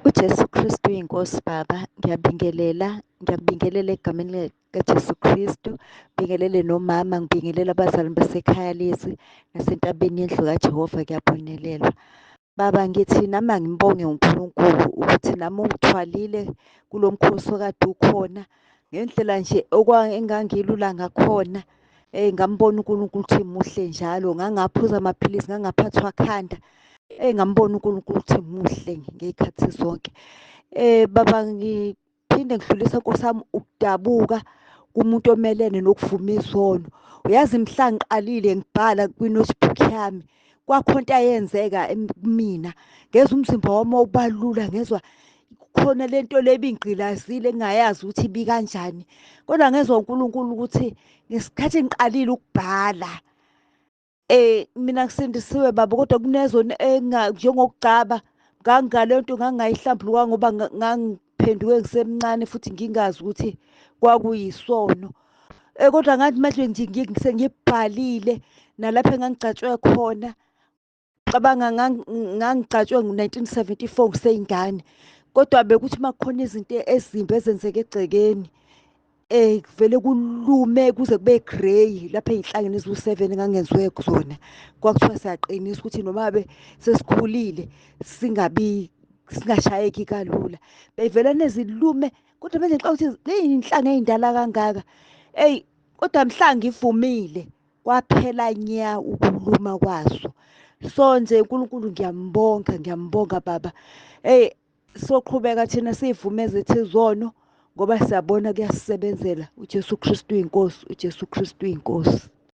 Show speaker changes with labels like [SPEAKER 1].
[SPEAKER 1] UJesu Kristu uyinkosi Baba, ngiyabingelela, ngiyakubingelela egameni likaJesu Kristu, ngibingelele nomama, ngibingelele abazali basekhaya lezi nasentabeni yendlu kaJehova kuyabonelelwa. Baba ngithi nami angimbonge uNkulunkulu ukuthi nami ungithwalile kulo mkhosi okade ukhona ngendlela nje engangilula ngakhona. Ngambona uNkulunkulu ukuthi muhle njalo, ngangaphuza amaphilisi, ngangaphathwa khanda. Ngambona uNkulunkulu ukuthi muhle ngey'khathi zonke. Baba ngiphinde ngidlulise Nkosi yami ukudabuka kumuntu omelene nokuvuma izono. Uyazi mhla ngiqalile ngibhala kwi-notebook yami, kwakhona into ayenzeka kumina. Ngezwa umzimba wami wawubalula, ngezwa khona lento le ibingigqilazile engingayazi ukuthi ibikanjani. Kodwa ngezwa uNkulunkulu ukuthi ngesikhathi ngiqalile ukubhala, mina ngisindisiwe baba, kodwa kunezo njengokugcaba ngangale nto ngangingayihlambuluka ngoba ngangiphenduke ngisemncane futhi ngingazi ukuthi kwakuyisono. Kodwa ngathi manje nje sengibhalile nalapho engangigcatshwe khona, cabanga ngangigcatshwe ngo-1974 ngiseyingane, kodwa bekuthi uma kukhona izinto ezimbi ezenzeka egcekeni, kuvele kulume kuze kube grey lapha ey'nhlangeni eziwu-7 engangenziwe kuzona. Kwakuthiwa siyaqinisa ukuthi noma ngabe sesikhulile singabi singashayeki kalula. Beyivele nezilume, kodwa manje ngicabanga ukuthi ley'nhlanga ey'ndala kangaka, eyi kodwa mhla ngivumile kwaphela nya ukuluma kwaso. So nje uNkulunkulu ngiyambonga, ngiyambonga baba. Eyi soqhubeka thina sivume ezethu izono ngoba siyabona kuyasisebenzela. uJesu Kristu uyinkosi, uJesu Kristu uyinkosi.